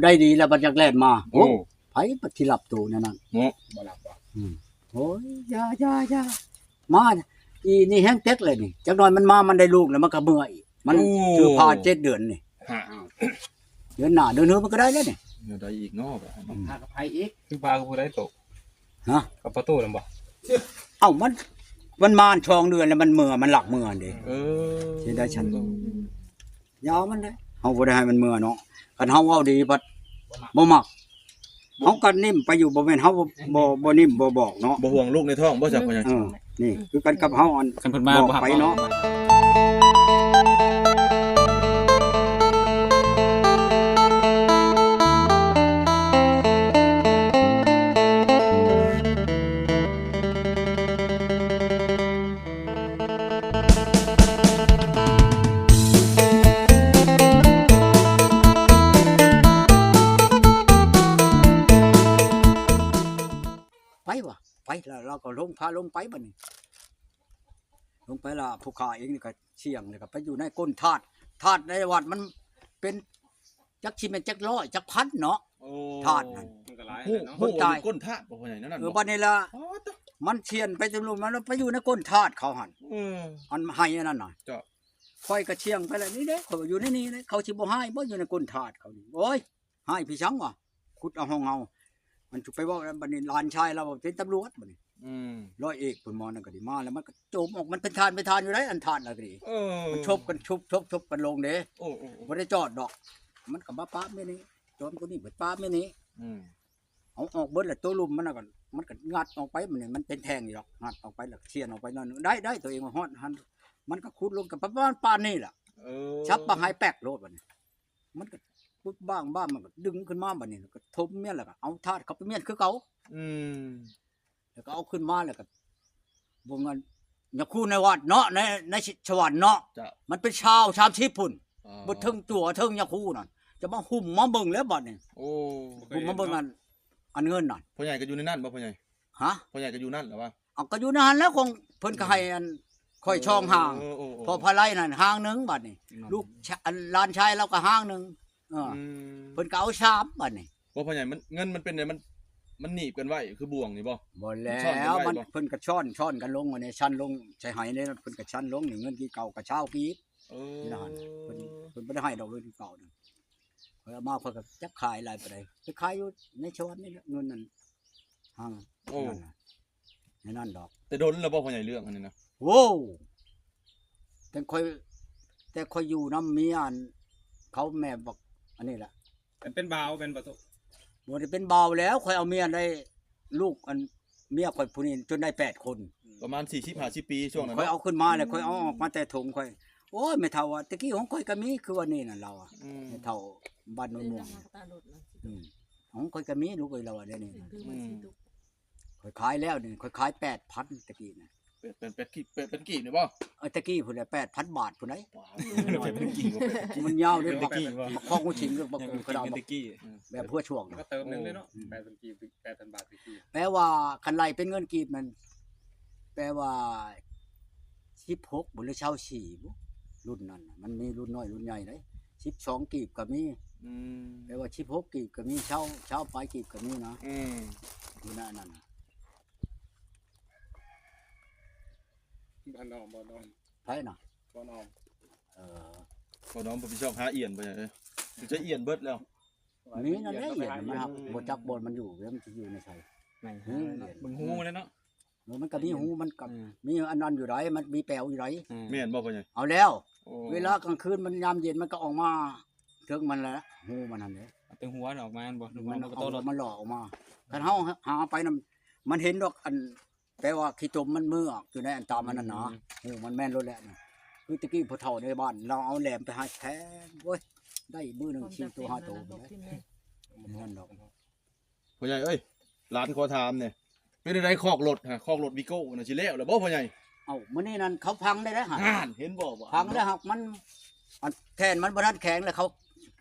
ໄດ້ດີແລ້ວບັດຢາກແລ່ນມາ. ໂອ້ ໂອ້ ໃຜບັດຊິຮັບໂຕແນວນັ້ນເນາະ. ບໍ່ຮັບບໍ່? ອືມ ໂອ້ຍ ຢ່າ ຢ່າ ຢ່າ ມາ ອີນີ້ແຮງເຕັກເລີຍນີ້. ຈັກໜ້ອຍມັນມາ ມັນໄດ້ລູກແລ້ວ ມັນກໍເມືອອີກ. ມັນ ໂອ້ ຖືພາເຈັດເດືອນນີ້. ຮະ ເດືອນໜ້າເດືອນເຮືອມັນກໍໄດ້ແລ້ວນີ້. ເອີ ໄດ້ອີກເນາະ. ອືມ ພາກັບໃຜອີກ? ຄືພາກັບຜູ້ໃດໂຕ? ຮະ? ກັບປະຕູນັ້ນບໍ່? ເອົ້າ ມັນ ມັນມາສອງເດືອນແລ້ວ ມັນເມືອ ມັນລັກເມືອເດ້. ເອີ ຊິໄດ້ຊັ້ນ. ເອີ ຢ່າມັນເດ້ ເຮົາບໍ່ໄດ້ໃຫ້ມັນເມືອເນາະ. ຄັນເຮົາເວົ້າດີພັດບໍ່ມັກ. ເຮົາກໍນິ້ມໄປຢູ່ ບໍ່ແມ່ນເຮົາບໍ່ ບໍ່ ບໍ່ນິ້ມບໍ່ບອກເນາະ. ບໍ່ຫ່ວງລູກໃນທ້ອງບໍ່ ຈັກວ່າຫຍັງ. ເອີ ນີ້ຄືກັນກັບເຮົາ ອັນ ຄັນເພິ່ນມາ ບອກໄປເນາະ. ໄປວະ ໄປ ແລ້ວເຮົາກໍລົງ ພາລົງໄປບັດນີ້. ລົງໄປລະ ຜູ້ຂ້າເອງນີ້ກໍສ່ຽງ ແລ້ວກໍໄປຢູ່ໃນກົ້ນທາດ. ທາດໃນວັດມັນເປັນ ຈັກຊິແມ່ນຈັກຮ້ອຍຈັກພັນເນາະ. ໂອ້ ທາດນັ້ນ ມັນກໍຫຼາຍແຫຼະເນາະ. ຄົນຕາຍ ກ້ນທາດບໍ່ ພໍ່ໃຫຍ່ ນັ້ນ ເອີ ບໍ່? ບັດນີ້ລະ ອໍ ມັນສ່ຽງໄປເຕັມລົມ ມັນໄປຢູ່ໃນກົ້ນທາດເຂົາຫັ້ນ. ເອີ ອັນໄຮ່ອັນນັ້ນນະ ເຈົ້າ. ຂ້ອຍກໍສ່ຽງໄປແລ້ວ ນີ້ເດ້ ຂ້ອຍວ່າຢູ່ໃນນີ້ເດ້ ເຂົາຊິບໍ່ຮ້າຍບໍ່ ຢູ່ໃນກົ້ນທາດເຂົານີ້. ໂອ້ຍ ຮ້າຍພີ່ສັງວະ ຂຸດເອົາຫ້ອງເຮົາ. ມັນຊິໄປເວົ້າ ບັດນີ້ຫຼານຊາຍລາວເປັນຕຳຫຼວດບັດນີ້. ອືມ ຮ້ອຍເອກພຸ້ນໝໍນັ້ນກໍດີ ມາແລ້ວມັນກໍໂຈມອອກ ມັນເປັນທ່ານ ເປັນທ່ານຢູ່ໃດ ອັນທ່ານລະກໍດີ. ເອີ ມັນຊົບກັນ ຊຸບ ຊົບ ຊົບກັນລົງເດ້. ໂອ້ ໂອ້ ໂອ້ ບໍ່ໄດ້ຈອດດອກ. ມັນກໍມາປາບແມ່ນີ້ ຈອມໂຕນີ້ໄປປາບແມ່ນີ້. ອືມ ເອົາອອກເບິດແລ້ວ ໂຕລຸ່ມມັນນະກໍ ມັນກໍງັດອອກໄປ ມັນນີ້ ມັນເປັນແທ່ງຢູ່ດອກ ງັດອອກໄປແລ້ວກໍສ່ຽງອອກໄປໜ້ອຍໜຶ່ງ ໄດ້ ໄດ້ ໂຕເອງວ່າຮອດຫັ້ນ. ມັນກໍຂຸດລົງກໍປະມານປານນີ້ລະ. ເອີ ສັບປະຫາຍແປກໂລດບັດນີ້. ມັນກໍປຶບບ້າງບ້າງ ມັນກໍດຶງຂຶ້ນມາບັດນີ້ ແລ້ວກໍຖົມມ້ຽນ ແລ້ວກໍເອົາທາດເຂົ້າໄປມ້ຽນຄືເກົ່າ. ອືມ ແລ້ວກໍເອົາຂຶ້ນມາ ແລ້ວກໍເບິ່ງອັນຍາຄູໃນວັດເນາະ ໃນ ໃນສະຫວັນເນາະ. ເຈົ້າ ມັນເປັນຊາວ ສາມສິບພຸ້ນ. ອໍ ເບິດເທິງຕົວເທິງຍາຄູນັ້ນ ຈະມາຫຸ້ມມາເບິ່ງແລ້ວບັດນີ້. ໂອ້ ຫຸ້ມມາເບິ່ງອັນ ອັນເງິນນັ້ນ. ພໍ່ໃຫຍ່ກໍຢູ່ໃນນັ້ນບໍ່ ພໍ່ໃຫຍ່? ຮະ? ພໍ່ໃຫຍ່ກໍຢູ່ນັ້ນແຫຼະວະ? ເອົາ ກໍຢູ່ໃນຫັ້ນແຫຼະ ຂອງເພິ່ນກໍໃຫ້ອັນຂ້ອຍຊ່ອງຫ້າງ. ເອີ ເອີ ເອີ ພໍ່ພະໄລນັ້ນຫ້າງໜຶ່ງ ບັດນີ້ ອືມ ລູກ ອັນຫຼານຊາຍລາວກໍຫ້າງໜຶ່ງ. ເອີ ອືມ ເພິ່ນກໍເອົາສາມ ບັດນີ້. ບໍ່ ພໍ່ໃຫຍ່ ມັນ ເງິນມັນເປັນໃດ ມັນ ມັນໜີບກັນໄວ້ຄືບ່ວງນີ້ບໍ່? ບໍ່ແລ້ວ ມັນ ເພິ່ນກໍຊ້ອນ ຊ້ອນກັນລົງ ອັນນີ້ຊັ້ນລົງໃສ່ໄຫນີ້ ເພິ່ນກໍຊັ້ນລົງນີ້. ເງິນກີບເກົ່າກໍຊາວກີບ. ເອີ ນີ້ນະ ເພິ່ນ ເພິ່ນບໍ່ໄດ້ໃຫ້ດອກ ເງິນກີບເກົ່ານັ້ນ. ຂ້ອຍເອົາມາ ຂ້ອຍກໍຈັກຂາຍຫຼາຍປານໃດ ໄປຂາຍຢູ່ໃນສະຫວັນນີ້ແຫຼະ ເງິນນັ້ນ ຫ້າງ. ໂອ້ ນັ້ນນະ ໃນນັ້ນດອກ. ແຕ່ດົນແລ້ວບໍ່ ພໍ່ໃຫຍ່ ເລື່ອງອັນນີ້ນະ? ໂອ້ ແຕ່ຂ້ອຍ ແຕ່ຂ້ອຍຢູ່ນຳເມຍອັນ ເຂົາແມ່ບັກອັນນີ້ແຫຼະ. ເປັນບ່າວແມ່ນບໍ່? ບໍ່ໄດ້ເປັນບ່າວແລ້ວ ຂ້ອຍເອົາເມຍໄດ້ ລູກອັນເມຍຂ້ອຍຜູ້ນີ້ຈົນໄດ້ແປດຄົນ. ປະມານສີ່ສິບຫ້າສິບປີ ຊ່ວງນັ້ນເນາະ. ຂ້ອຍເອົາຂຶ້ນມາແລ້ວ ຂ້ອຍເອົາອອກມາແຕ່ຖົງຂ້ອຍ. ໂອ້ຍ ແມ່ເຖົ້າວ່າ ແຕ່ກີ້ຂອງຂ້ອຍກໍມີ ຄືວ່ານີ້ນະ ລາວວ່າ. ອືມ ແມ່ເຖົ້າບ້ານໂນນມ່ວງ. ອືມ ຂອງຂ້ອຍກໍມີ ລູກເອີຍ ລາວວ່າແນວນີ້. ອືມ ຂ້ອຍຂາຍແລ້ວນີ້ ຂ້ອຍຂາຍແປດພັນແຕ່ກີ້ນະ. ແປດ ແປດ ແປດກີບ ແປດພັນກີບນີ້ບໍ່? ເອີ ແຕ່ກີ້ພຸ້ນແຫຼະ ແປດພັນບາດພຸ້ນໃດ໋. ມັນຍາວເດ້ ແຕ່ກີ້ບໍ່? ບັກຄອກຫົວຊິງກັບບັກກະດາວ ແຕ່ກີ້ ແບບຫົວຊ່ວງ ມັນກໍເຕີມໜຶ່ງເດ້ເນາະ. ອືມ ແປດພັນກີບ ແປດພັນບາດແຕ່ກີ້. ແປວ່າຄັນໄລ່ເປັນເງິນກີບນັ້ນ ແປວ່າສິບຫົກບໍ່ ຫຼື ຊາວສີ່ບໍ່ ລຸ້ນນັ້ນນະ. ມັນມີລຸ້ນນ້ອຍລຸ້ນໃຫຍ່ເດ້ ສິບສອງກີບກໍມີ. ອືມ ແປວ່າສິບຫົກກີບກໍມີ ຊາວ ຊາວປາຍກີບກໍມີນະ. ອືມ ຢູ່ໃນນັ້ນນະ. ບ້ານນ້ອງ ບ້ານນ້ອງ ໃຜນະ? ບ້ານນ້ອງ. ເອີ ບ່ອນອອມບໍ່ໄປຊອກຫາອ່ຽນບໍ່ ເອີ ຈະອ່ຽນເບິດແລ້ວ. ມີນັ້ນແຫຼະ ອ່ຽນມັນ ບໍ່ຈັກບ່ອນມັນຢູ່ ມັນຊິຢູ່ໃນໃສ. ເບິ່ງຮູແລ້ວເນາະ. ເອີ ມັນກໍມີຮູ ມັນກໍ ອືມ ມີອັນນັ້ນຢູ່ໃດ໋ ມັນມີແປວຢູ່ໃດ໋. ອືມ ແມ່ນບໍ່ພໍ່ໃຫຍ່? ເອົາແລ້ວ. ໂອ້ ເວລາກາງຄືນມັນ ຍາມເຢັນມັນກໍອອກມາເທິງມັນແຫຼະ ຮູມັນຫັ້ນເດ້. ເອົາແຕ່ຫົວອອກມາແມ່ນບໍ່? ມັນເອົາຫົວມັນຫຼໍ່ອອກມາ. ຄັນເຮົາຫາໄປນຳ ມັນເຫັນດອກ ອັນ ແປວ່າຂີ້ຕົມມັນເມືອຢູ່ໃນອັນຕາມັນນັ້ນນະ. ອືມ ໂອ້ ມັນແມ່ນໂລດແຫຼະ. ຄືແຕ່ກີ້ຜູ້ເຖົ້າໃນບ້ານລາວເອົາແຫຼມໄປໃຫ້ແທງ ໂອ້ຍ ໄດ້ມື້ໜຶ່ງສີ່ໂຕຫ້າໂຕພຸ້ນແຫຼະ. ນັ້ນດອກ. ພໍ່ໃຫຍ່ເອີຍ ຫຼານຂໍຖາມແດ່ ເປັນໃດຄອກລົດຫະ? ຄອກລົດວີໂກ້ນະ ຊິແລ້ວແລ້ວບໍ່ພໍ່ໃຫຍ່? ເອົ້າ ມື້ນີ້ນັ້ນເຂົາພັງໄດ້ແລ້ວຫັ້ນ. ຫັ້ນ ເຫັນບໍ່? ພັງແລ້ວ ຫາກມັນ ອັນແທ່ນມັນບໍ່ທັນແຂງ ແລ້ວເຂົາ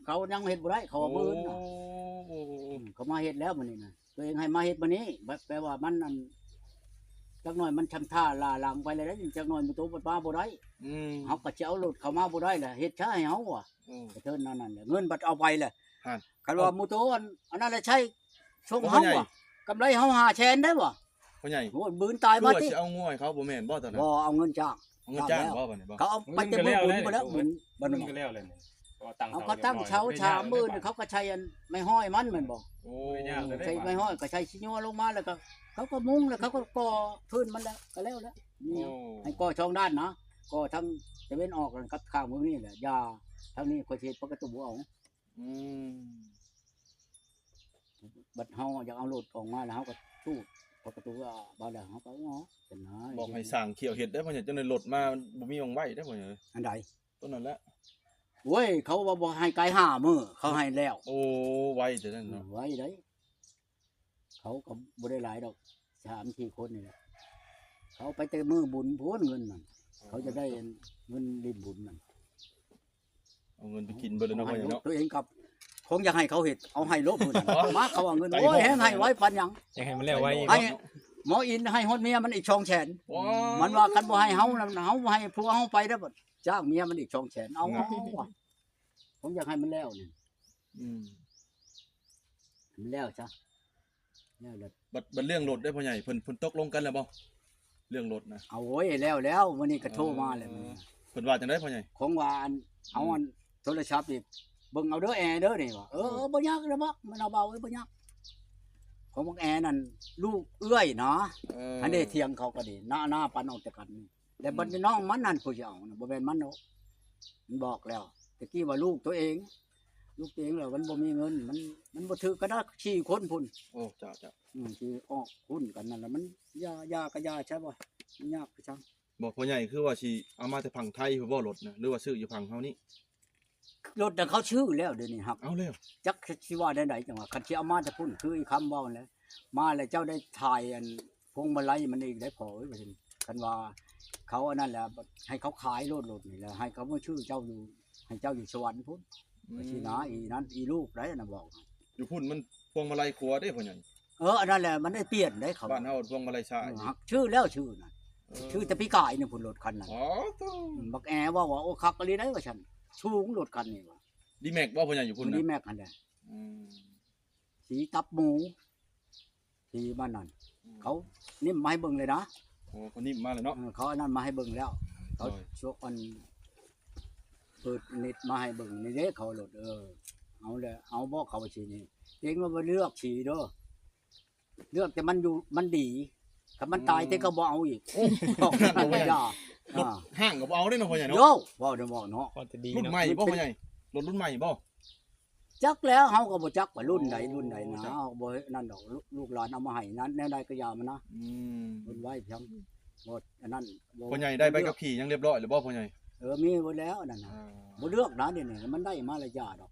ເຂົາຍັງເຮັດບໍ່ໄດ້ ເຂົາວ່າມື້ອື່ນນະ. ໂອ້ ອືມ ເຂົາມາເຮັດແລ້ວມື້ນີ້ນະ. ຕົວເອງໃຫ້ມາເຮັດມື້ນີ້ ແປວ່າມັນ ອັນ ຈັກໜ້ອຍມັນຊຳທ່າຫຼ້າຫຼັງໄປແລ້ວ ຈັກໜ້ອຍມື້ໂຕບັດມາບໍ່ໄດ້. ອືມ ເຮົາກໍຊິເອົາລົດເຂົ້າມາບໍ່ໄດ້ແຫຼະ ເຮັດຊ້າໃຫ້ເຮົາວ່າ. ອືມ ກະເທີນນັ້ນແຫຼະ ເງິນບັດເອົາໄປແຫຼະ. ຫັ້ນ ຄັນວ່າ ເອົ້າ ໝູ່ໂຕອັນ ອັນນັ້ນລະໃຊ້ ສົ່ງເຮົາ ພໍ່ໃຫຍ່ ວ່າ ກຳໄລເຮົາຫ້າແສນໄດ້ບໍ່? ພໍ່ໃຫຍ່ ໂອ້ຍ ບືນຕາຍ ຄືວ່າ ມາຕິ ຊິເອົາງົວໃຫ້ເຂົາ ບໍ່ແມ່ນບໍ່ຕອນນັ້ນ? ບໍ່ ເອົາເງິນຈ້າງ ເອົາເງິນຈ້າງ ຈ້າງແລ້ວ ບໍ່ບັດນີ້ບໍ່? ເຂົາເອົາໄປແຕ່ມື້ບຸນພຸ້ນແຫຼະ ບຸນ ເງິນກໍແລ້ວແລ້ວນີ້ ເອົາກໍຕັ້ງເສົາ ເຂົາກໍຕັ້ງເສົາ ສາມໝື່ນ ເຂົາກໍໃສ່ອັນໄມ້ຮ້ອຍມັນແມ່ນບໍ່? ໂອ້ ໃສ່ໄມ້ຮ້ອຍກໍໃສ່ຊິຍົວລົງມາ ແລ້ວກໍເຂົາກໍມຸງ ແລ້ວເຂົາກໍກໍ່ພື້ນມັນແລ້ວ ກໍແລ້ວແຫຼະ. ໂອ້ ໃຫ້ກໍ່ສອງດ້ານນະ ກໍ່ທາງຕາເວັນອອກກັບຂ້າງເມືອງນີ້ແຫຼະ ຢ່າ ທາງນີ້ຂ້ອຍຊິເຮັດປະຕູເອົາ. ອືມ ບັດເຮົາຢາກເອົາລົດອອກມາ ແລ້ວເຮົາກໍສູ້ປະຕູວ່າ ບາດແລ້ວເຮົາກໍ ອໍ ເປັນນາຍ ບອກໃຫ້ຊ່າງຂຽວເຮັດເດີ້ ເພາະຫຍັງຈັ່ງໃດ ລົດມາບໍ່ມີໝ່ອງໄວ້ເດ້ ເພາະຫຍັງ ອັນໃດ? ຕົວນັ້ນແຫຼະ ໂອ້ຍ ເຂົາວ່າບໍ່ໃຫ້ກາຍຫ້າມື້ ເຂົາໃຫ້ແລ້ວ. ໂອ້ ໄວແຕ່ນັ້ນເນາະ ອືມ ໄວໃດ. ເຂົາກໍບໍ່ໄດ້ຫຼາຍດອກ ສາມສີ່ຄົນນີ້ແຫຼະ ເຂົາໄປແຕ່ມື້ບຸນພຸ້ນເງິນນັ້ນ ເຂົາຈະໄດ້ເງິນຫຼິ້ນບຸນນັ້ນ ເອົາເງິນໄປກິນເບິດແລ້ວເນາະ ພໍ່ໃຫຍ່ເນາະ. ຕົວເອງກັບຄົງຢາກໃຫ້ເຂົາເຮັດ ເອົາໃຫ້ໂລດພຸ້ນ ມາເຂົາເອົາເງິນ ໂອ້ຍ ແຮງໃຫ້ໄວປານຫຍັງ ຢາກໃຫ້ມັນແລ້ວໄວ ໃຫ້ໝໍອິນໃຫ້ຮອດເມຍມັນອີກສອງແສນ ມັນວ່າຄັນບໍ່ໃຫ້ເຮົານຳ ເຮົາໃຫ້ຜົວເຮົາໄປເດີ້ ຈ້າງເມຍມັນອີກສອງແສນ ເອົາ ເອົາ ເອົາ ຜົມຢາກໃຫ້ມັນແລ້ວນີ້ ອືມ ໃຫ້ມັນແລ້ວຊະ ແລ້ວລະ ບັດ ບັດເລື່ອງລົດເດ້ພໍ່ໃຫຍ່ ເພິ່ນ ເພິ່ນຕົກລົງກັນແລ້ວບໍ່ ເລື່ອງລົດນະ? ເອົາ ໂອ້ຍ ແລ້ວ ແລ້ວ ມື້ນີ້ກໍໂທມາແລ້ວ ເອີ ມື້ນີ້ ເພິ່ນວ່າຈັ່ງໃດພໍ່ໃຫຍ່? ຂອງວ່າອັນ ເອົາອັນ ອືມ ໂທລະສັບນີ້ ເບິ່ງເອົາເດີ້ ແອເດີ້ນີ້ວ່າ ເອີ ເອີ ບໍ່ຍາກດອກ ມັນເອົາເບົາ ເອີ ບໍ່ຍາກ ຂອງບັກແອນັ້ນ ລູກເອື້ອຍນະ ເອີ ອັນນີ້ຖຽງເຂົາກໍດີ ນ້າ ນ້າປັນອອກຈາກກັນນີ້ ແລ້ວບັດນີ້ ອືມ ນ້ອງມັນນັ້ນຜູ້ຊິເອົານະ ບໍ່ແມ່ນມັນດອກ ມັນບອກແລ້ວ ແຕ່ກີ້ວ່າລູກຕົວເອງ ລູກຕົວເອງແລ້ວມັນບໍ່ມີເງິນ ມັນ ມັນບໍ່ຖືກກັນນະ ສີ່ຄົນພຸ້ນ ໂອ້ ເຈົ້າ ເຈົ້າ ອືມ ຊິອອກຮຸ້ນກັນນັ້ນລະ ມັນຢ່າ ຢ່າກໍຢ່າຊະ ບໍ່ ມັນຍາກຄືຈັ່ງ ບໍ່ ພໍ່ໃຫຍ່ ຄືວ່າຊິເອົາມາແຕ່ຝັ່ງໄທພຸ້ນບໍ່ ລົດນະ ຫຼືວ່າຊື້ຢູ່ຝັ່ງເຮົານີ້? ລົດນະເຂົາຊື້ແລ້ວ ດຽວນີ້ຮັກ ເອົາແລ້ວ ຈັກຊິວ່າແນວໃດ ຈັ່ງວ່າ ຄັນຊິເອົາມາແຕ່ພຸ້ນ ຄືອີຄຳເວົ້າຫັ້ນແຫຼະ ມາແລ້ວເຈົ້າໄດ້ຖ່າຍອັນພວງມາໄລມັນອີກໄດ໋ພໍ່ເອີຍ ວ່າຊັ້ນ ຄັນວ່າເຂົາອັນນັ້ນແຫຼະ ໃຫ້ເຂົາຂາຍໂລດ ລົດນີ້ແຫຼະ ໃຫ້ເຂົາມາຊື້ເຈົ້າຢູ່ ໃຫ້ເຈົ້າຢູ່ສະຫວັນພຸ້ນ ອືມ ວ່າຊີ້ນະ ອີນັ້ນ ອີລູກໄດ໋ນະ ບອກ ຢູ່ພຸ້ນມັນພວງມາໄລຂົວເດ້ພໍ່ໃຫຍ່ ເອີ ອັນນັ້ນແຫຼະ ມັນໄດ້ປ່ຽນໄດ໋ເຂົາ ບ້ານເຮົາພວງມາໄລຊ້າຍ ເອີ ຮັກ ຊື້ແລ້ວ ຊື້ນັ້ນ ເອີ ຊື້ແຕ່ປີກາຍນີ້ພຸ້ນ ລົດຄັນນັ້ນ ອໍ ໂທ້ ອືມ ບັກແອເວົ້າວ່າ ໂອ້ ຄັກອີ່ຫຼີໄດ໋ວ່າຊັ້ນ ສູງລົດຄັນນີ້ວ່າ ດີແມັກບໍ່ພໍ່ໃຫຍ່ ຢູ່ພຸ້ນນະ? ດີແມັກຫັ້ນແຫຼະ ອືມ ສີຕັບໝູ ທີ່ບ້ານນັ້ນ ອືມ ເຂົານິ້ມມາໃຫ້ເບິ່ງເລີຍນະ ໂອ້ ເຂົານິ້ມມາເລີຍເນາະ ເອີ ເຂົາອັນນັ້ນມາໃຫ້ເບິ່ງແລ້ວ ເຂົາ ໂດຍ ຊວກອັນ ເປີດເນັດມາໃຫ້ເບິ່ງ ນີ້ເດ້ເຂົາໂລດ ເອີ ເອົາແຫຼະ ເອົາບໍ່ເຂົາວ່າສີນີ້ ເຕັງວ່າບໍ່ເລືອກສີເດີ ເລືອກແຕ່ມັນຢູ່ ມັນດີ ຄັນມັນຕາຍ ອືມ ເຕັງກໍບໍ່ເອົາອີກ ໂອ້ ບອກ ຫ້າງກໍບໍ່ເອົາ ຢາ ອ່າ ຫ້າງກໍບໍ່ເອົາເດ້ເນາະ ພໍ່ໃຫຍ່ເນາະ ໂຍ ເວົ້າເດີ ເວົ້າເນາະ ມັນເປັນ ລຸ້ນໃໝ່ບໍ່ພໍ່ໃຫຍ່ ລົດລຸ້ນໃໝ່ບໍ່? ຈັກແລ້ວ ເຮົາກໍບໍ່ຈັກວ່າລຸ້ນໃດ ລຸ້ນໃດນະ ເຮົາບໍ່ເຮັດນັ້ນດອກ ລູກຫຼານເອົາມາໃຫ້ນັ້ນ ແນວໃດກໍຢ່າມັນນະ ອືມ ລຸ້ນໄວ້ພຽງ ບໍ່ອັນນັ້ນ ພໍ່ໃຫຍ່ໄດ້ໃບຂັບຂີ່ຍັງຮຽບຮ້ອຍແລ້ວບໍ່ພໍ່ໃຫຍ່? ເອີ ມີເບິດແລ້ວອັນນັ້ນນະ ອ່າ ບໍ່ເລືອກນະ ດຽວນີ້ມັນໄດ້ມາແລ້ວຢ່າດອກ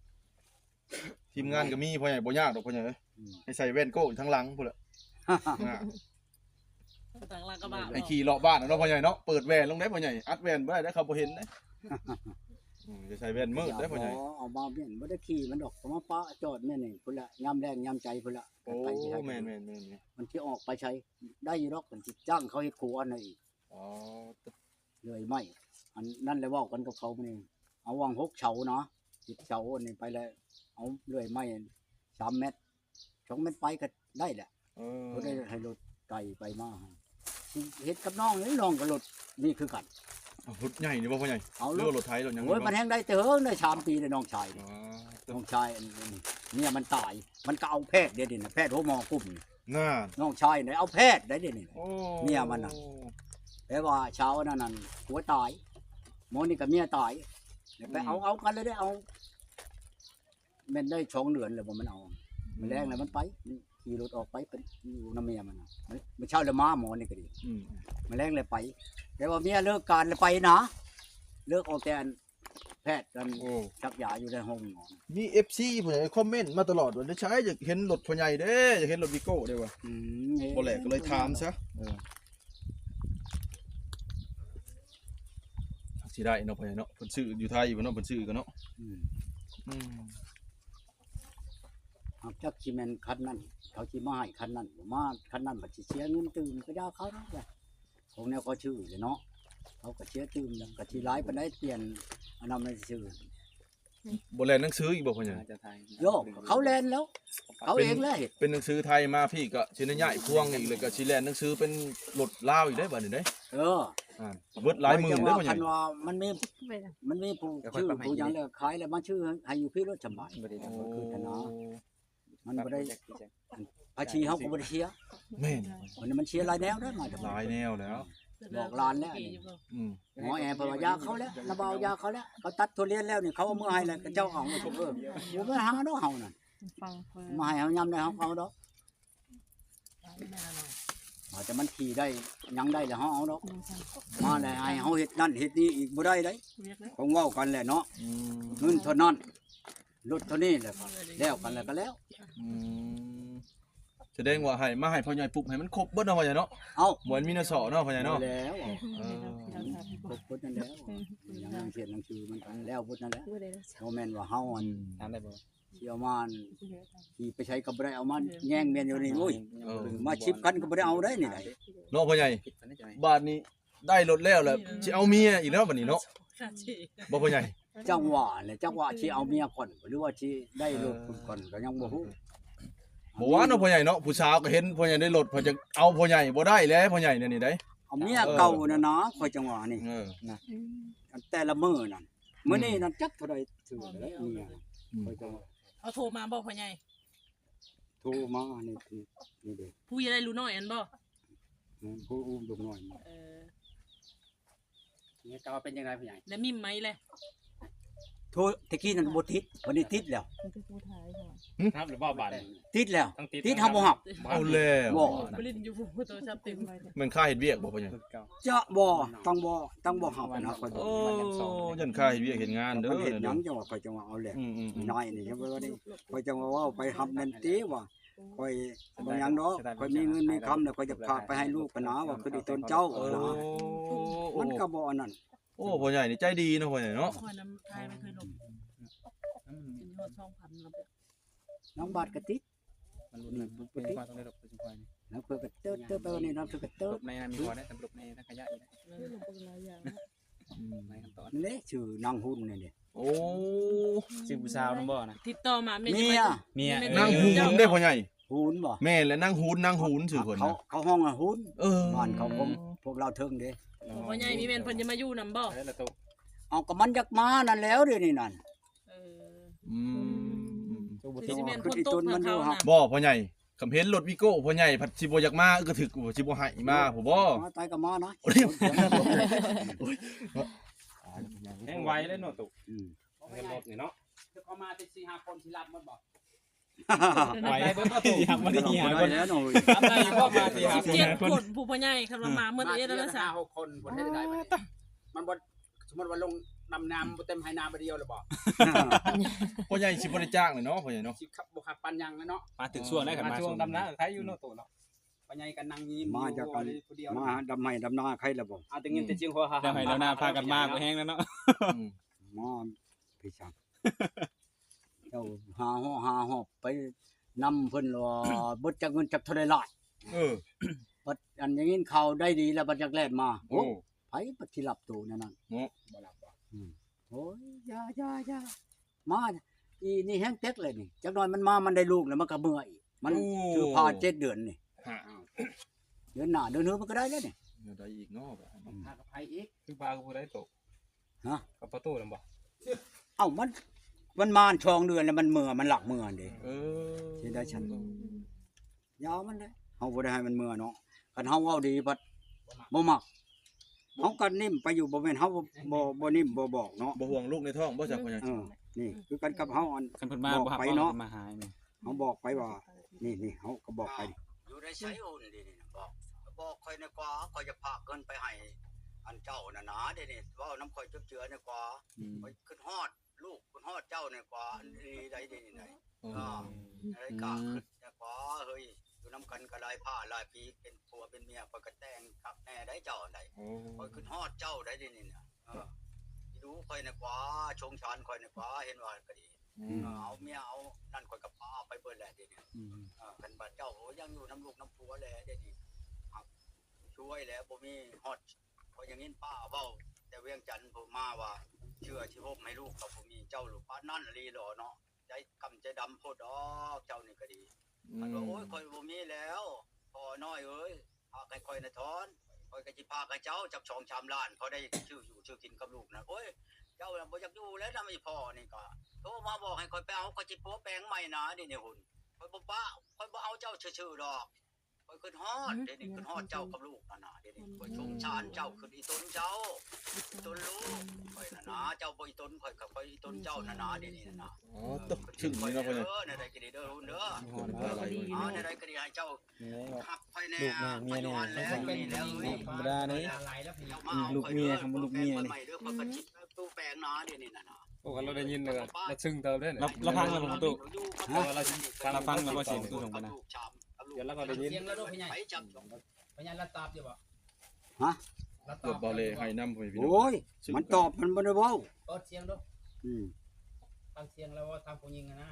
ທີມງານກໍມີພໍ່ໃຫຍ່ ບໍ່ຍາກດອກພໍ່ໃຫຍ່ເອີຍ ອືມ ໃຫ້ໃສ່ແວ່ນໂກ້ຢູ່ທາງຫຼັງພຸ້ນແຫຼະ ທາງຫຼັງກະບະ ໃຫ້ຂີ່ເລາະບ້ານເນາະພໍ່ໃຫຍ່ເນາະ ເປີດແວ່ນລົງໄດ້ພໍ່ໃຫຍ່ ອັດແວ່ນບໍ່ໄດ້ເດ້ ເຂົາບໍ່ເຫັນເດ້ ອືມ ຈະໃສ່ແວ່ນມືດໄດ້ພໍ່ໃຫຍ່ ເອົາມາແມ່ນບໍ່ໄດ້ຂີ່ມັນດອກ ເອົາມາປະຈອດແມ່ນນີ້ພຸ້ນລະ ຍາມແລ້ງຍາມໃຈພຸ້ນລະ ໂອ້ ແມ່ນໆໆໆ ມັນຊິອອກໄປໃສ ໄດ້ຢູ່ດອກ ມັນຊິຈ້າງເຂົາເຮັດຂົວອັນນັ້ນອີກ ອໍ ເລື່ອຍໄມ້ ອັນນັ້ນແຫຼະ ເວົ້າກັນກັບເຂົາມື້ນີ້ ເອົາຫວ່າງຫົກເສົານະ ເຈັດເສົາອັນນີ້ໄປແລ້ວ ເອົາເລື່ອຍໄມ້ສາມແມັດ ສອງແມັດປາຍກໍໄດ້ແຫຼະ ເອີ ບໍ່ໄດ້ໃຫ້ລົດໄກໄປມາ ຊິເຮັດກັບນ້ອງນີ້ ນ້ອງກໍລົດນີ້ຄືກັນ ເອົາລົດໃຫຍ່ນີ້ບໍ່ພໍ່ໃຫຍ່ ເອົາ ຫຼືວ່າລົດໄຖລົດຫຍັງ ໂອ້ຍ ມັນແຮ່ງໄດ້ແຕ່ເຫິງ ໄດ້ສາມປີແລ້ວ ນ້ອງຊາຍ ອໍ ນ້ອງຊາຍອັນນີ້ ເມຍມັນຕາຍ ມັນກໍເອົາແພດເດ ດຽວນີ້ນະ ແພດຫົວໝໍກຸ້ມນີ້ ນັ້ນ ນ້ອງຊາຍໄດ້ເອົາແພດໄດ້ ດຽວນີ້ ໂອ້ ເມຍມັນນະ ແຕ່ວ່າຊາວນັ້ນນັ້ນ ຜົວຕາຍ ໝໍນີ້ກໍເມຍຕາຍ ໄປເອົາ ອືມ ເອົາກັນເລີຍເດ້ ເອົາ ແມ່ນໄດ້ສອງເດືອນແລ້ວບໍ່ ມັນເອົາ ອືມ ມື້ແລງແລ້ວມັນໄປ ມັນຂີ່ລົດອອກໄປ ໄປຢູ່ນຳເມຍມັນນະ ມື້ເຊົ້າແລ້ວມາ ໝໍນີ້ກໍດີ ອືມ ມື້ແລງແລ້ວໄປ ແຕ່ວ່າເມຍເລີກການແລ້ວໄປນະ ເລີກອອກແຕ່ອັນ ແພດກັນ ໂອ້ ສັກຢາຢູ່ໃນໂຮງໝໍ ມີເອັຟຊີຜູ້ໃດຄອມເມັນມາຕະຫຼອດວ່າ ໃສຢາກເຫັນລົດພໍ່ໃຫຍ່ເດ້ ຢາກເຫັນລົດວີໂກ້ເດ້ວ່າ ອືມ ບໍ່ແຫຼະກໍເລີຍຖາມຊະ ເອີ ຊິໄດ້ເນາະ ພໍ່ໃຫຍ່ເນາະ ເພິ່ນຊື້ຢູ່ໄທພຸ້ນເນາະ ເພິ່ນຊື້ກັນເນາະ ອືມ ອືມ ຫາກຈັກຊິແມ່ນຄັນນັ້ນ ເຂົາຊິມາໃຫ້ຄັນນັ້ນ ມາຄັນນັ້ນບັດຊິເສຍເງິນຕື່ມ ກໍຢ່າເຂົາເນາະ ຂອງແນວເຂົາຊື້ແຫຼະເນາະ ເຂົາກໍເສຍຕື່ມ ກໍຊິຫຼາຍປານໃດ ປ່ຽນອັນນັ້ນມັນຊື່ ບໍ່ແລ່ນໜັງສືອີກບໍ່ພໍ່ໃຫຍ່? ໂຍກ ເຂົາແລ່ນແລ້ວ ເຂົາເອງແລ້ວເຮັດ ເປັນໜັງສືໄທມາພີ້ກໍຊິໄດ້ຍ້າຍພວງອີກ ແລ້ວກໍຊິແລ່ນໜັງສືເປັນລົດລາວອີກເດ້ ບາດນີ້ເດ້. ເອີ ອ່າ ເບິດຫຼາຍໝື່ນເດ້ພໍ່ໃຫຍ່. ຄັນວ່າມັນມີ ມັນມີຜູ້ຊື້ຜູ້ຫຍັງແລ້ວຂາຍແລ້ວມາຊື້ໃຫ້ຢູ່ພີ້ໂລດສະບາຍ ບໍ່ໄດ້ ໂອ້ ຄືກັນນະ ມັນບໍ່ໄດ້ ພາສີເຮົາກໍບໍ່ໄດ້ເສຍ. ແມ່ນ ມັນ ມັນເສຍຫຼາຍແນວເດ້ ມາຈາກຫຼາຍແນວແລ້ວ ບອກຫຼານແລ້ວນີ້. ອືມ ໝໍແອເພິ່ນວ່າຢາເຂົາແລ້ວ ລະເບົາຢາເຂົາແລ້ວ ເຂົາຕັດທຸລຽນແລ້ວນີ້ ເຂົາເອົາເມືອໃຫ້ແລ້ວ ເຂົາເຈົ້າເອົາ ເອີ ບໍ່ໄປຫາດອກເຮົານັ້ນ ມາໃຫ້ເຮົາຍາມໃດເຮົາກໍເອົາດອກ ວ່າແຕ່ມັນຂີ່ໄດ້ຫຍັງໄດ້ແລ້ວເຮົາເອົາດອກ ມາແລ້ວໃຫ້ເຮົາເຮັດນັ້ນເຮັດນີ້ອີກບໍ່ໄດ້ເດ້ ຕ້ອງເວົ້າກັນແຫຼະເນາະ. ອືມ ເງິນເທົ່ານັ້ນ ລົດເທົ່ານີ້ແຫຼະ ແລ້ວກັນແລ້ວກໍແລ້ວ. ອືມ ສະແດງວ່າໃຫ້ ມາໃຫ້ພໍ່ໃຫຍ່ປຸບໃຫ້ມັນຄົບເບິດເນາະພໍ່ໃຫຍ່ເນາະ. ເອົ້າ ບໍ່ມີແນວສໍ້ເນາະພໍ່ໃຫຍ່ເນາະ. ແລ້ວ ເອີ ຄົບເບິດນັ້ນແຫຼະ ຫຍັງເຂດໜັງສືມັນແລ້ວເບິດນັ້ນແຫຼະ ບໍ່ໄດ້ ບໍ່ແມ່ນວ່າເຮົາອັນ ອືມ ຖາມໄດ້ບໍ່? ຊິເອົາມາ ຂີ່ໄປໃສກໍບໍ່ໄດ້ ເອົາມາແຍ່ງແມ່ນຢູ່ນີ້ ໂອ້ຍ ເອີ ມາສິບຄັນກໍບໍ່ໄດ້ເອົາໄດ້ນີ້ໄດ ເນາະພໍ່ໃຫຍ່. ບາດນີ້ໄດ້ລົດແລ້ວ ແລ້ວຊິເອົາເມຍອີກແລ້ວບາດນີ້ເນາະ ບໍ່ພໍ່ໃຫຍ່? ຈັ່ງວ່າແຫຼະ ຈັກວ່າຊິເອົາເມຍກ່ອນ ຫຼືວ່າຊິໄດ້ລົດພຸ້ນກ່ອນ ກໍຍັງບໍ່ຮູ້. ບໍ່ວ່າເນາະພໍ່ໃຫຍ່ເນາະ ຜູ້ສາວກໍເຫັນພໍ່ໃຫຍ່ໄດ້ລົດ ເພິ່ນຈະເອົາພໍ່ໃຫຍ່ບໍ່ໄດ້ແຫຼະ ພໍ່ໃຫຍ່ແນວນີ້ໄດ. ເອົາເມຍເກົ່ານັ້ນນະ ຂ້ອຍຈັ່ງວ່ານີ້ ເອີ ນະ ແຕ່ລະມື້ນັ້ນ ມື້ນີ້ນັ້ນຈັກເທົ່າໃດເທື່ອແລ້ວເມຍ ອືມ ຂ້ອຍຈັ່ງວ່າ ເຂົາໂທມາບໍ່ພໍ່ໃຫຍ່? ໂທມານີ້ ນີ້ເດ້ ຜູ້ຢາກໄດ້ລູກນ້ອຍຫັ້ນບໍ່? ອືມ ຜູ້ອຸ້ມລູກນ້ອຍມາ ເອີ ເມຍເກົ່າເປັນຈັ່ງໃດພໍ່ໃຫຍ່? ແລ້ວມິມໄໝແລະ? ໂທ ແຕ່ກີ້ນັ້ນບໍ່ຕິດ ບັດນີ້ຕິດແລ້ວ ຮັບຫຼືບໍ່ບາດນີ້? ຕິດແລ້ວ ຕິດເຮົາບໍ່ຮັບ ເອົາແລ້ວ ບໍ່ ຫຼິ້ນຢູ່ໂທລະສັບເຕັມ ແມ່ນຄ່າເຮັດວຽກບໍ່ພໍ່ໃຫຍ່? ຈະບໍ່ ຕ້ອງບໍ່ ຕ້ອງບໍ່ຮັບນະ ຂ້ອຍ ໂອ້ ຢ້ານຄ່າເຮັດວຽກເຮັດງານເດີ ເຮັດຫຍັງຈັ່ງວ່າ ຂ້ອຍຈັ່ງວ່າເອົາແຫຼະ ອືມໆໆ ນ້ອຍນີ້ ຂ້ອຍຈັ່ງວ່າເວົ້າໄປຮັບແມ່ນຕິວ່າ ຂ້ອຍບໍ່ຫຍັງດອກ ຂ້ອຍມີເງິນມີຄຳແລ້ວ ຂ້ອຍຈະຝາກໄປໃຫ້ລູກຫັ້ນນາ ວ່າຄືໄດ້ຕົນເຈົ້າ ເອີ ນະ ມັນກໍບໍ່ອັນນັ້ນ. ໂອ້ ພໍ່ໃຫຍ່ນີ້ໃຈດີເນາະ ພໍ່ໃຫຍ່ເນາະ ຂ້ອຍນຳໄທມັນເຄີຍລົບ ອືມ ເປັນຮອດສອງພັນແລ້ວ ນ້ອງບາດກໍຕິດ ມັນຫຼຸດ ອືມ ມັນບໍ່ຕິດ ຕ້ອງໄດ້ລົບໄປຊຸມພອຍນີ້ ແລ້ວເພິ່ນກໍເຕີດ ເຕີດໄປນີ້ ນ້ອງເພິ່ນກໍເຕີດ ລົບໃນນັ້ນມີບໍ່ໄດ້ ລົບໃນທັງຂະຍະອີກ ເອີ ລົບໄປຫຼາຍຢ່າງ ອືມ ໃນຂັ້ນຕອນ ນີ້ແຫຼະຊື່ນາງຫຸ່ນນີ້ເດ້. ໂອ້ ຊື່ຜູ້ສາວນຳບໍ່ນະ? ຕິດຕໍ່ມາ ເມຍ ເມຍ ນາງຫຸ່ນເດ້ພໍ່ໃຫຍ່ ຫຸ່ນບໍ່? ແມ່ນແຫຼະ ນາງຫຸ່ນ ນາງຫຸ່ນຊື່ເພິ່ນ ເຂົາ ເຂົາຮ້ອງຫຸ່ນ ເອີ ບ້ານເຂົາຂອງພວກລາວເທິງເດ້ ພໍ່ໃຫຍ່ ມີແມ່ນເພິ່ນຈະມາຢູ່ນຳບໍ່? ເອົາ ກໍມັນຢາກມານັ້ນແຫຼ້ວ ດຽວນີ້ນັ້ນ ເອີ ອືມ ຄືຊິແມ່ນຄົນຕົກນຳເຂົານະ ບໍ່ພໍ່ໃຫຍ່? ຄຳເຫັນລົດວີໂກ້ພໍ່ໃຫຍ່ພັດຊິບໍ່ຢາກມາ ອຶກກະທຶກ ຊິບໍ່ໃຫ້ມາພຸ້ນບໍ່? ມາຕາຍກໍມານະ ໂອ້ຍ ແຮງໄວເລີຍເນາະຕຸ ອືມ ເຫັນລົດນີ້ເນາະ ເຂົາມາແຕ່ສີ່ຫ້າຄົນ ຊິຮັບໝົດບໍ່? ໄປ ໄປບໍ່ໄດ້ ໄປບໍ່ໄດ້ ໄປບໍ່ໄດ້ແລ້ວເນາະ ຮັບໄດ້ຢູ່ບໍ່ ມາສີ່ຫ້າຄົນ ສິບເຈັດຄົນ ຜູ້ພໍ່ໃຫຍ່ ຄັນວ່າມາໝົດເອງແລ້ວນະ ຫ້າຫົກຄົນ ບໍ່ໄດ້ໄດ້ບັດນີ້ ມັນບໍ່ ສົມມຸດວ່າລົງດຳນາບໍ່ເຕັມໄຮ່ນາບາດດຽວແລ້ວບໍ່? ພໍ່ໃຫຍ່ຊິບໍ່ໄດ້ຈ້າງເລີຍເນາະ ພໍ່ໃຫຍ່ເນາະ ຊິຂັບບໍ່ຂັບປານຫຍັງເລີຍເນາະ ມາຖືກຊ່ວງໄດ້ ຄັນມາຊ່ວງດຳນາໄຄຢູ່ເນາະໂຕເນາະ ພໍ່ໃຫຍ່ກໍນັ່ງຍິ້ມ ມາຈາກ ຢູ່ຜູ້ດຽວ ມາດຳໄຮ່ດຳນາໄຄແລ້ວບໍ່? ເອົາແຕ່ເງິນແຕ່ຈຽງຫົວ ດຳໄຮ່ດຳນາພາກັນມາບໍ່ແຮງແລ້ວເນາະ ອືມ ມາພີ່ຊ່າງ ເຈົ້າຫາເຫາະຫາຫອບໄປນຳເພິ່ນວ່າເບິດຈັກເງິນຈັກເທົ່າໃດຫຼາຍ ເອີ ບັດອັນໄດ້ຍິນຂ່າວໄດ້ດີແລ້ວ ບັດຢາກແລ່ນມາ ໂອ້ ໂອ້ ໃຜບັດຊິຮັບໂຕແນວນັ້ນ ເນາະ ບໍ່ຮັບບໍ່ ອືມ ໂອ້ຍ ຢ່າ ຢ່າ ຢ່າ ມາ ອີນີ້ແຮງເຕັກເລີຍນີ້ ຈັກໜ້ອຍມັນມາ ມັນໄດ້ລູກແລ້ວ ມັນກໍເມືອອີກ ມັນ ໂອ້ ຖືພາເຈັດເດືອນນີ້ ຮະ ເດືອນໜ້າເດືອນຮືມັນກໍໄດ້ແລ້ວນີ້ ແນວໃດອີກເນາະ ອືມ ພາກັບໃຜອີກ ຖືພາກັບຜູ້ໃດໂຕ ຮະ ກັບປະຕູນຳບໍ່? ເອົ້າ ມັນ ມັນມາສອງເດືອນແລ້ວ ມັນເມືອ ມັນລັກເມືອເດ້ ເອີ ຊິໄດ້ຊັ້ນ ເອີ ຢ່າມັນເດ້ ເຮົາບໍ່ໄດ້ໃຫ້ມັນເມືອເນາະ ຄັນເຮົາເວົ້າດີພັດບໍ່ມັກ ເຮົາກໍນິ້ມໄປຢູ່ ບໍ່ແມ່ນເຮົາບໍ່ ບໍ່ ບໍ່ນິ້ມບໍ່ບອກເນາະ ບໍ່ຫ່ວງລູກໃນທ້ອງບໍ່ ຈັກວ່າຫຍັງ ເອີ ນີ້ຄືກັນກັບເຮົາອັນ ຄັນເພິ່ນມາບໍ່ຮັບ ບອກໄປເນາະ ມາຫາແມ່ ເຮົາບອກໄປວ່າ ນີ້ ນີ້ ເຮົາກໍບອກໄປ ຢູ່ໃນໃສໂອນດີນີ້ນະ ບອກ ບອກຂ້ອຍແດ່ກວ່າ ຂ້ອຍຈະຝາກເງິນໄປໃຫ້ອັນເຈົ້ານັ້ນນາ ເດນີ້ ເວົ້ານຳຂ້ອຍເຈື່ອແດ່ກວ່າ ອືມ ຂ້ອຍຄິດຮອດລູກ ຄິດຮອດເຈົ້າແດ່ກວ່າ ອັນນີ້ໃດ ເດນີ້ໃດ ອໍ ອາ ໃນກາ ອືມ ຄິດແດ່ກວ່າ ເຮີ້ຍ ຢູ່ນຳກັນກໍຫຼາຍພາຫຼາຍປີ ເປັນຜົວເປັນເມຍ ຂ້ອຍກໍແຕ່ງຄັກແນ່ໄດ໋ເຈົ້າໃດ໋ ໂອ້ ຂ້ອຍຄິດຮອດເຈົ້າໃດ ເດນີ້ນະ ເອີ ດູຂ້ອຍແດ່ກວ່າ ສົງສານຂ້ອຍແດ່ກວ່າ ເຫັນວ່າກໍດີ ອືມ ເອີ ເອົາເມຍເອົານັ້ນ ຂ້ອຍກໍປາໄປເບິດແຫຼະເດນີ້ ອືມ ເອີ ຄັນວ່າເຈົ້າ ໂອ້ຍ ຍັງຢູ່ນຳລູກນຳຜົວແຫຼະເດນີ້ ຮັກຊ່ວຍແຫຼະ ບໍ່ມີຮອດ ຂ້ອຍຍັງຍິນປ້າເວົ້າແຕ່ວຽງຈັນພຸ້ນມາວ່າ ຊິ ເຊື່ອຊິຫົບໃຫ້ລູກກໍບໍ່ມີ ເຈົ້າຫຼູປານນັ້ນອີ່ຫຼີເນາະ ໃຈກຳໃຈດຳໂພດດອກ ເຈົ້ານີ້ກໍດີ. ອືມ ມັນວ່າ ໂອ້ຍ ຂ້ອຍບໍ່ມີແລ້ວ ພໍ່ນ້ອຍເອີຍ ຝາກໃຫ້ຂ້ອຍນະ ຖອນ ຂ້ອຍກໍຊິຝາກໃຫ້ເຈົ້າຈັກສອງສາມລ້ານ ພໍໄດ້ຊື້ຢູ່ຊື້ກິນກັບລູກນະ. ໂອ້ຍ ເຈົ້ານະບໍ່ຢາກຢູ່ແລ້ວນຳອີ່ພໍ່ນີ້ ກໍໂທມາບອກໃຫ້ຂ້ອຍໄປເອົາ ຂ້ອຍຊິປົວແປງໃໝ່ນາ ດຽວນີ້ພຸ້ນ ຂ້ອຍບໍ່ປະ ຂ້ອຍບໍ່ເອົາເຈົ້າຊື່ໆດອກ. ຂ້ອຍຄິດຮອດ ເດ ນີ້ຄິດຮອດເຈົ້າກັບລູກຫັ້ນນະ ເດ ນີ້ຂ້ອຍສົງສານເຈົ້າ ຄິດອີ່ຕົນເຈົ້າ ອີ່ຕົນລູກຂ້ອຍຫັ້ນນະ ເຈົ້າບໍ່ອີ່ຕົນຂ້ອຍ ຂ້ອຍອີ່ຕົນເຈົ້າຫັ້ນນະ ເດ ນີ້ຫັ້ນນະ. ອໍ ເອີ ຕຶງນີ້ເນາະ ພໍ່ໃຫຍ່ ເອີ ແນວໃດກໍດີເດີ ລຸງເດີ ແນວໃດກໍດີໃຫ້ເຈົ້າຮັກຂ້ອຍແດ່ ຂ້ອຍຢູ່ຫັ້ນແຫຼະ ນີ້ແຫຼະ ທຳມະດາເດ້ ລູກເມຍ ຄຳວ່າລູກເມຍນີ້ ໂອ້ ຄັນລາວໄດ້ຍິນແລ້ວລາວຊຶ້ງເຕີບເດ້ ລາວຟັງແລ້ວບໍ່ ປະຕູ ລາວຟັງແລ້ວບໍ່ ສຽງປະຕູ ສອງປະຕູນະ ດຽວລາວກໍໄດ້ຍິນ ສຽງລາວໂດ ພໍ່ໃຫຍ່ ພໍ່ໃຫຍ່ລາວຕອບຢູ່ບໍ່? ຮະ? ລາວຕອບ ເກືອບບໍ່ເລີຍ ໄຫ້ນຳ ພໍ່ແມ່ພີ່ນ້ອງ ໂອ້ຍ ມັນຕອບ ມັນບໍ່ໄດ້ເວົ້າ ເປີດສຽງດູ ອືມ ຟັງສຽງລາວເວົ້າ ທາງຜູ້ຍິງຫັ້ນນະ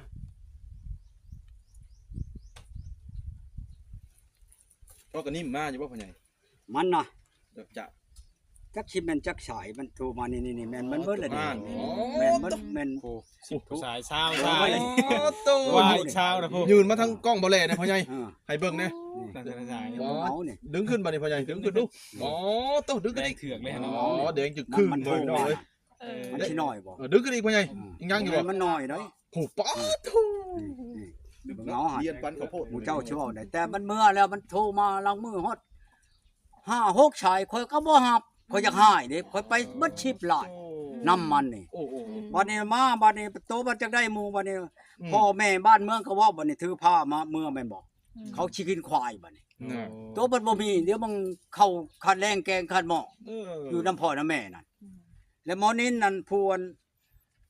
ເຈົ້າກໍຍິ້ມມາຢູ່ບໍ່ ພໍ່ໃຫຍ່? ມັນນະ ຈັກ ຈັກຊິແມ່ນຈັກສາຍ ມັນໂທມາ ນີ້ໆ ແມ່ນມັນເບິດລະນີ້ ອໍ ແມ່ນມັນ ໂອ້ ແມ່ນ ໂອ້ ສິບສາຍ ຊາວສາຍ ໂອ້ໂຕ ວ່າອີກຊາວນະພຸ້ນ ຍື່ນມາທາງກ້ອງບໍ່ແລເດ້ພໍ່ໃຫຍ່ ເອີ ໃຫ້ເບິ່ງແດ່ ອໍ ດຶງຂຶ້ນບາດນີ້ພໍ່ໃຫຍ່ ດຶງຂຶ້ນດູ ອໍ ໂຕ ດຶງຂຶ້ນອີກ ແດງເຖືອກເລີຍ ອໍ ແດງຈຶ່ງຄຶ່ງເລີຍ ພີ່ນ້ອງເອີຍ ເອີ ມັນຊິນ້ອຍບໍ່? ເອີ ດຶງຂຶ້ນອີກພໍ່ໃຫຍ່ ອືມ ຍັງຢູ່ບໍ່? ມັນນ້ອຍເດ້ ໂອ້ ປາດໂທ ນີ້ ນີ້ ເບິ່ງເອົາຫັ້ນ ລຽນປັນເຂົ້າໂພດ ໝູ່ເຈົ້າຊິເວົ້າໄດ້ ແຕ່ມັນເມືອແລ້ວ ມັນໂທມາຫຼັງມື້ຮອດຫ້າຫົກສາຍ ຂ້ອຍກໍບໍ່ຮັບ ຂ້ອຍຢາກຮ້າຍເດ້ ຂ້ອຍໄປເບິດສິບລ້ານ ໂອ້ ນຳມັນນີ້ ໂອ້ ໂອ້ ໂອ້ ບັດນີ້ມາ ບັດນີ້ໂຕມັນຈັກໄດ້ໝູ່ ບັດນີ້ ອືມ ພໍ່ແມ່ບ້ານເມືອງກໍເວົ້າ ບັດນີ້ຖືພາມາເມືອແມ່ນບໍ່? ອືມ ເຂົາຊິກິນຄວາຍບັດນີ້ ໂຕມັນບໍ່ມີ ດຽວມັນເຂົ້າຂາດແລງແກງຂາດໝໍ້ ເອີ ຢູ່ນຳພໍ່ນຳແມ່ນັ້ນ ອືມ ແລ້ວໝໍນິນນັ້ນ ຜູ້ອັນ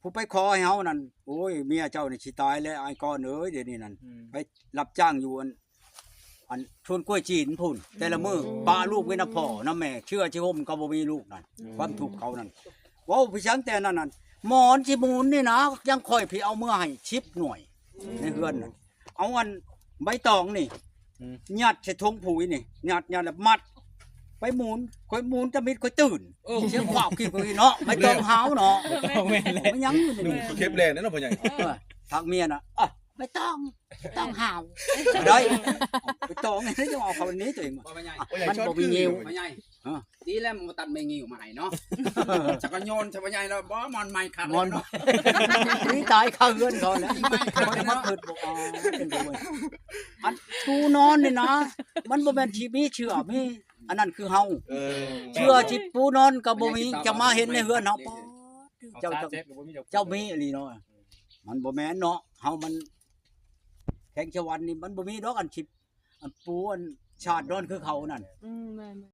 ຜູ້ໄປຂໍໃຫ້ເຮົານັ້ນ ໂອ້ຍ ເມຍເຈົ້ານີ້ຊິຕາຍແລ້ວ ອ້າຍກອນເອີຍ ດຽວນີ້ນັ້ນ ອືມ ໄປຮັບຈ້າງຢູ່ອັນ ອັນສວນກ້ວຍຈີນພຸ້ນ ແຕ່ລະມື້ ອືມ ປະລູກໄວ້ນຳພໍ່ນຳແມ່ ເຊື້ອຊິຫົ່ມກໍບໍ່ມີລູກນັ້ນ ອືມ ຄວາມທຸກເຂົານັ້ນ ເວົ້າໄປສັງແຕ່ນັ້ນນັ້ນ ໝອນຊິໝູນນີ້ນະ ຍັງຂ້ອຍພີເອົາເມືອໃຫ້ສິບໜ່ວຍ ອືມ ໃນເຮືອນນັ້ນ ເອົາອັນໃບຕອງນີ້ ອືມ ຍັດໃສ່ຖົງປຸ໋ຍນີ້ ຍັດ ຍັດແລ້ວມັດ ໄປໝູນ ຂ້ອຍໝູນຕະມິດຂ້ອຍຕື່ນ ເອີ ສຽງຂວາບກິນຂ້ອຍເນາະ ໃບຕອງຫາວເນາະ ແມ່ນແຫຼະ ມັນຍັງຢູ່ນີ້ ເກັບແລງເນາະພໍ່ໃຫຍ່ ເອີ ທັກເມຍນະ ອ່ະ ໃບຕອງ ຕອງຫາວ ໄດ້ ໃບຕອງນີ້ຈະເອົາເຂົ້ານີ້ຕົວເອງ ບໍ່ແມ່ນຫຍັງ ມັນບໍ່ມີງິ້ວ ພໍ່ໃຫຍ່ ຮະ ດີແລ້ວບໍ່ຕັດແມ່ງິ້ວມາໃຫ້ເນາະ ຈັກກະໂຍນ ພໍ່ໃຫຍ່ແລ້ວ ບໍ່ ໝອນໃໝ່ຄັກ ໝອນ ເນາະ ນີ້ຕາຍຄາເຮືອນເຂົາແລ້ວ ໝອນໃໝ່ຄັກ ບໍ່ໄດ້ມາເກີດ ບໍ່ ອໍ ເປັນໄປເບິ່ງ ອັນປູນອນນີ້ນະ ມັນບໍ່ແມ່ນຊິມີເຊື່ອ ມີ ອັນນັ້ນຄືເຮົາ ເອີ ເຊື່ອຊິປູນອນກໍບໍ່ມີ ຈະມາເຫັນໃນເຮືອນເຮົາ ປາດ ເຈົ້າ ເຈົ້າມີອີ່ຫຼີເນາະ ມັນບໍ່ແມ່ນເນາະ ເຮົາມັນ ແຂວງສະຫວັນນີ້ ມັນບໍ່ມີດອກ ອັນຊິ ອັນປູ ອັນຊາດນອນຄືເຂົານັ້ນ ອືມ ແມ່ນ.